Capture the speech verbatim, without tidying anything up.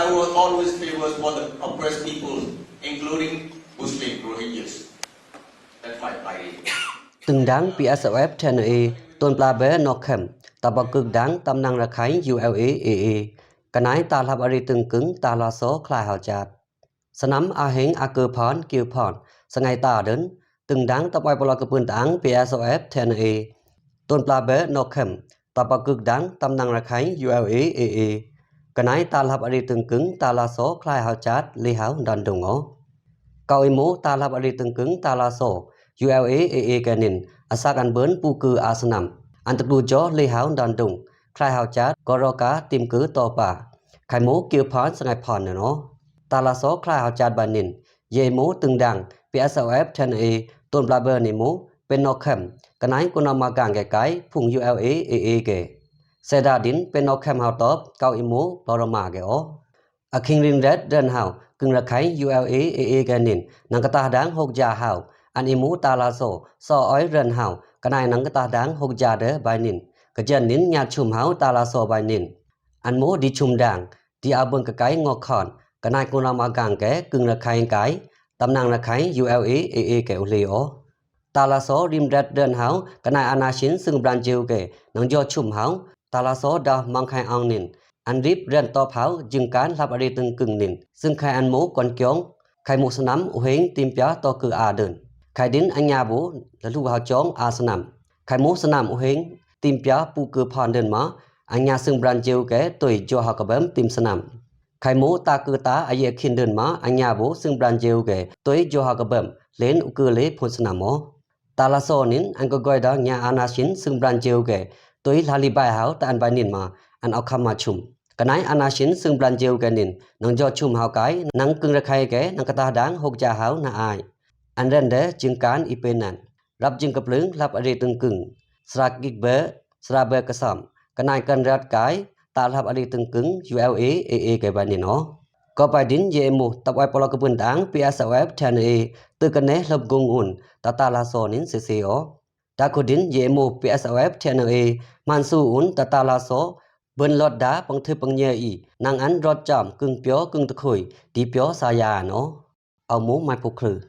I will always favor for the oppressed people, including Muslim Rohingyas. That's my idea. Tüng dang P S O F T N A, tuan pla bơ nok khem, ta pok kük dang tam nang Rakhine U L A A A. Ka nai ta hlap ari tüng kưng ta la so khlai hau jat. Sa nam a heng a kơ phon kiu phon, sa ngai ta dơn, tüng dang ta poi polo kơ pun tang P S O F T N A. Tuan pla bơ nok khem, ta pok kük dang tam nang Rakhine U L A A A. Ka nai ta hlap ari tüng kưng ta la so khlai hau jat le hau don dung o. Kau i mu ta hlap ari tüng kưng ta la so U L A A A ke nin, a sak an bơn pu kư a sa nam. An tük du jo le hau don dung, khlai hau jat, ko ro ka tim kư to pa. Khai mu kiu phon sa ngai phon nơ no. Ta la so khlai hau jat ba nin, ye mu tüng dang P S O F T N A, tuan pla bơ ni mu, pen nok khem, ka nai ku na ma gang ke kai, phung U L A A A ke. Sa da din, pen nok khem hau top, kau i mu, plo ro ma ke o. A khing rin ret ren hau, kưng Rakhine U L A A A ke nin, nang ka ta dang hok ja hau, an i mu ta la so, so oi ren hau, ka nai nang ka ta dang hok ja de bai nin. Ka jan nin nya chum hau ta la so bai nin. An mu di chum dang, di a bun ka kai ngok khon, ka nai kung ram a gang ke, kưng Rakhine kai, tam nang Rakhine U L A A A ke u le o. Ta la so rim ret ren hau, ka nai a na shin sưng bran jeu ke, nang jo chum hau, ta la so da mang khai ong nin. An rip ren top hau, jing kan hlap ari tüng kưng nin. Sưng khai an mu kon kiong, khai mu sa nam u heng tim pia to kư a dơn. Khai din an nya bu, la lu hau chong a sa nam. Khai mu sa nam u heng tim pia pu kư phon dơn ma, an nya sưng bran jeu ke, tui jo hau ka bơm tim sa nam. Khai mu ta kư ta a ye khin dơn ma, an nya bu sưng bran jeu ke, tui jo hau ka bơm, len u kư le phun sa nam o. Ta la so nin, an ko goi da nya a na shin sưng bran jeu ke, tui la li bai hau ta an bai nin ma, an au kham ma chum. Ka nai a na shin sưng bran jeu ke nin, nang jo chum hau kai, nang kưng Rakhine ke, nang ka ta dang hok ja hau na ai. An ren de, jing kan i pe nan. Rap jing ka plưng, hlap ari tüng kưng. Sra kik bơ, sra bơ ka sam. Ka nai kan rat kai, ta hlap ari tüng kưng, U L A A A ke bai nin o. Ko bai din ye mu, ta poi polo kơ pun tang, P S O F T N A, tü ka ne hlop gung un, ta ta la so nin se se o. Ta khu din ye mu P S O F T N A, man su un ta ta la so, bơn lot da pang thư pang nye i, nang an rot cham, kưng pio, kưng ta khui, di pio sa ya no. Au mu mai pu khlư.